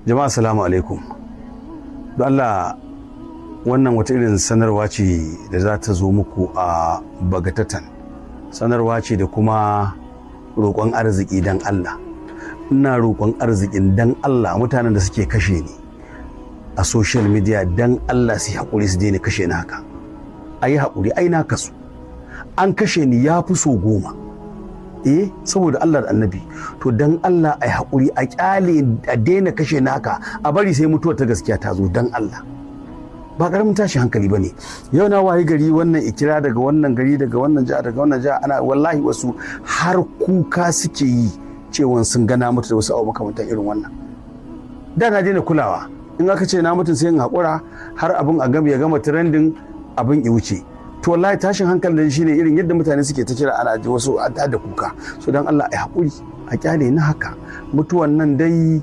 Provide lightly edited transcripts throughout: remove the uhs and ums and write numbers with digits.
Jama'a, salamu alaikum. Don Allah, wannan wata irin sanarwa ce da za ta zo muku a bagatatan. Sanarwa ce da kuma roƙon arziki. Dan Allah, ina roƙon arzikin, dan Allah, mutanen da suke kashe ni a social media, dan Allah su haƙuri, su daina kashe ni haka. A yi haƙuri, ai na kasu, an kashe ni ya fi so 10. Eh, saboda Allah da Annabi, to dan Allah a yi haƙuri, a ƙyale, a daina kashe ni haka, a bari sai mutuwar ta gaskiya ta zo. Dan Allah, ba karamin tashi hankali ba ne. Yau na wayi gari, wannan ikira daga wannan gari, daga wannan jiha, daga wannan jiha, ana wallahi wasu har kuka suke yi cewa sun gana mutu da wasu abu makamantan irin wannan. Da na daina kulawa, in aka ce na mutum sai in haƙura har abin a gama, ya gama trending, abin ya wuce. To wallahi tashin hankalin shine irin yadda mutane suke ta kira, ana ji wasu da kuka. So dan Allah ai haƙuri, a kyale na haka. Mutuwan nan dai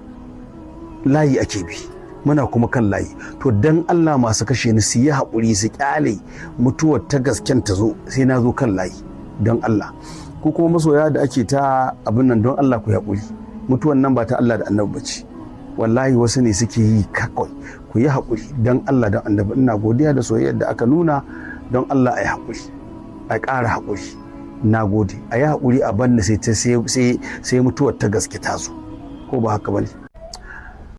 layi ake bi, muna kuma kan layi. To dan Allah, masu kashe ni su yi haƙuri, su kyale mutuwar ta gasken ta zo, sai na zo kan layi. Don Allah, ko kuma masoya da ake ta abin nan, don Allah ku yi haƙuri. Mutuwan nan ba ta Allah da Annabi bace, wallahi wasu ne suke yi kakwai. Ku yi haƙuri don Allah, don Annabi. Ina godiya da soyayyar da aka nuna. Don Allah a yi haƙuri, a ƙara haƙuri. Na gode, a yi haƙuri, a banni sai mutuwar ta gaske ta zo, ko ba haka bane?